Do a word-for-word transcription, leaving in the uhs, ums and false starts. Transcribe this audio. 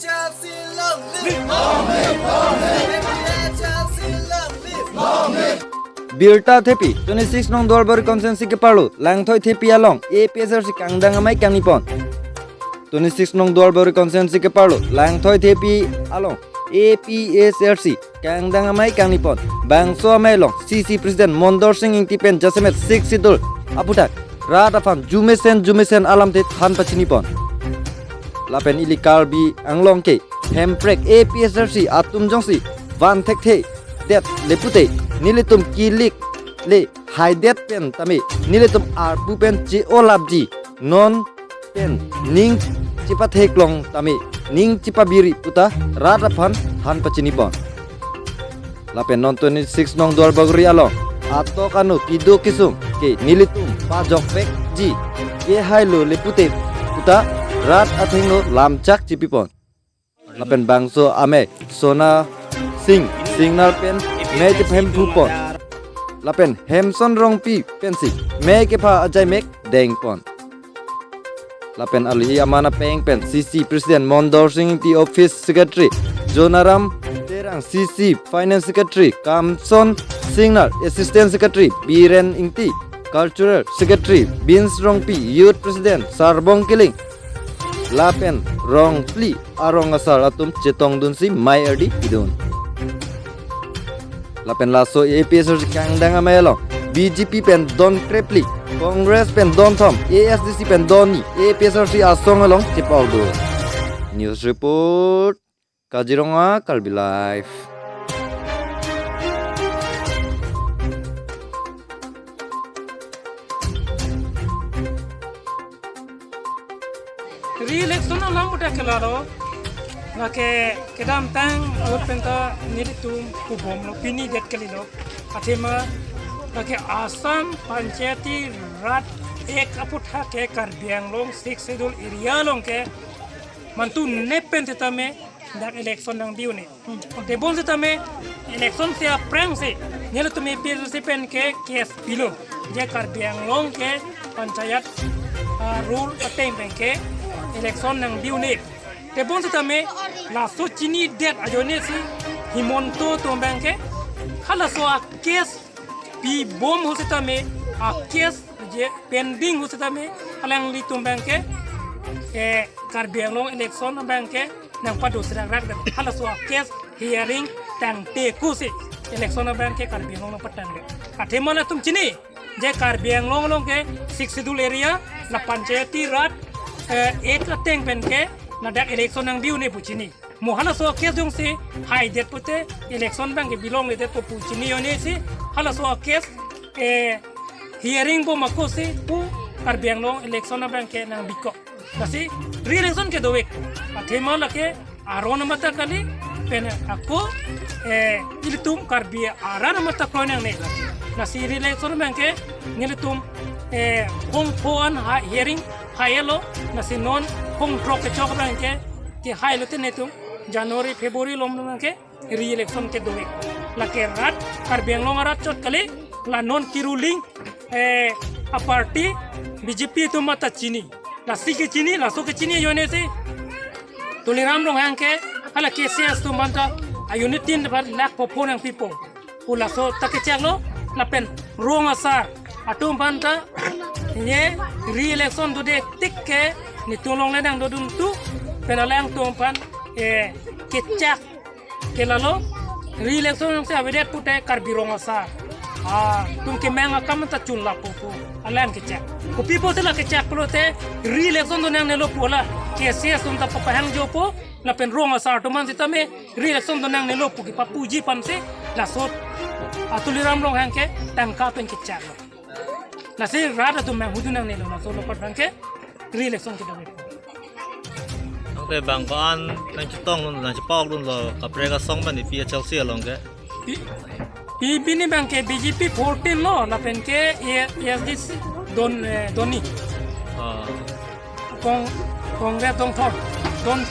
Long live! Long live! Long live! Birta Thepi, twenty-six nong Duarbagori constituency keparlo, Langthoi Thepi along, A P H L C kangdang amei kangnipon. Twenty-six nong Duarbagori constituency keparlo, Langthoi Thepi along, A P H L C kangdang amei kangnipon. Bangso amei along, C C President Mondor Sing Ingti pen jasemet Sixth Schedule aphuthak rat aphan jumesen jumesen alamthe than pachinipon. Lapen ili Karbi Anglong ke Hemprek A P H L C atum jongsi van thekthe det le pute, nelitum kilik le haidet pen tame, nelitum arpu pen che-olapji, non pen ning chepatheklong tame, ning chepabiri puta rat aphan than pachinipon. Lapen non twenty-six nong Duarbagori along atok anu kedo kesung ke nelitum pajokvekji, kehailo le pute puta rat athengno lamchak chepipon. Lapen bangso amei Sona Sing Singnar pen mei chephemphupon. Lapen Hemson Rongpi pensi mei kepha ajaimek dengpon. Lapen alohi aman apeng pen C C President Mondor Sing Ingti, Office Secretary Jonaram Terang, C C Finance Secretary Kamson Singnar, Assistant Secretary Biren Ingti, Cultural Secretary Beans Rongpi, Youth President Sarbong Killing, lapen rong phli arong asar atum chetongdunsi mei ardi pidun. Lapen laso A P H L C kangdang amei along B J P pen don krephli, Congress pen don thom, A S D C pen don ni, A P H L C asong along chepokdun. News report, Kaziranga, Karbi Live. Re-election alam udah kelaro, lake kedamtang ahut penta nelitum pubomlo, pini det kalilo. Athema lake Assam Panchayati Raj Act aphuthak ke Karbi Anglong Sixth Schedule area along ke mantu nep pen setame dak election nangbi un-e. Tebon setame election si aphrangsi nelitum A P H L C pen ke case pilo, je Karbi Anglong ke panchayat, ah, rule ateng pen ke election nangbi un-e. Tebon setame laso chinidet ajoine si Himanta atum abang ke halaso a-case pibom ahut setame, a-case je pending ahut setame alanglitum abang ke, eh, Karbi Anglong election abang ke nangpado serak rak, halaso a-case hearing tangte ako si election abang ke Karbi Anglong nangpatangdet. Athema latum chini, je Karbi Anglong along ke Sixth Schedule area, la Panchayati Raj, eh, Act ateng pen ke ladak election nangbi un-e pu chini. Mo halaso a-case jongsi haidet pute election abang ke bilongledetpo pu chini ajoine si halaso a-case, eh, hearing bom ako si pu Karbi Anglong election abang ke nangbikok. Lasi re-election ke dovek. Athema lake aron amat ta kali, pen ako, eh, ilitum Karbi arat amat ta kroi nangne. Lasi re-election abang ke nelitum, eh, hong pho an ha hearing hailo, lasi non hong throk kechok abang ke, kehailo te netum January, February along abang ke re-election ke dovek. Lake rat, Karbi Anglong arat chot kali, la non ke-ruling, eh, a-party B J P atum amat ta chini. Lasi kechini, laso kechini ajoine si Tuliram Ronghang ke hala K C S atum aphanta a-unit tin bar lak pho pho nangpipo pu laso ta kechaklo. Lapen rong asar atum aphanta ne re-election dode tik ke netum along le nangdodun tu, pen alangtum aphan, eh, kechak ke lalo, re-election jongsi avedet pute Karbi rong asar, ah, atum kemang akam ta chunlappo pu alang kechak. Kopi apotsi la kechak pulote, re-election do nangnelo pu la K C S atum ta papahang jopo, lapen rong asar atum an setame re-election do nangnelo pu kepapuji aphansi laso a Tuliram Ronghang ke tangka pen kechaklo. Lasi rat atum manghudun nangnelo, laso lapat abang ke re-election ke dovek. Tangte bang ko-an nangchetongdun, nangchepokdunlo kaprek asong abang di P H L C along ke? Pi-, pi pini abang ke B J P fourteen lo, lapen ke A S D C don, eh, donni. Ah. Kong, Congress don thom, don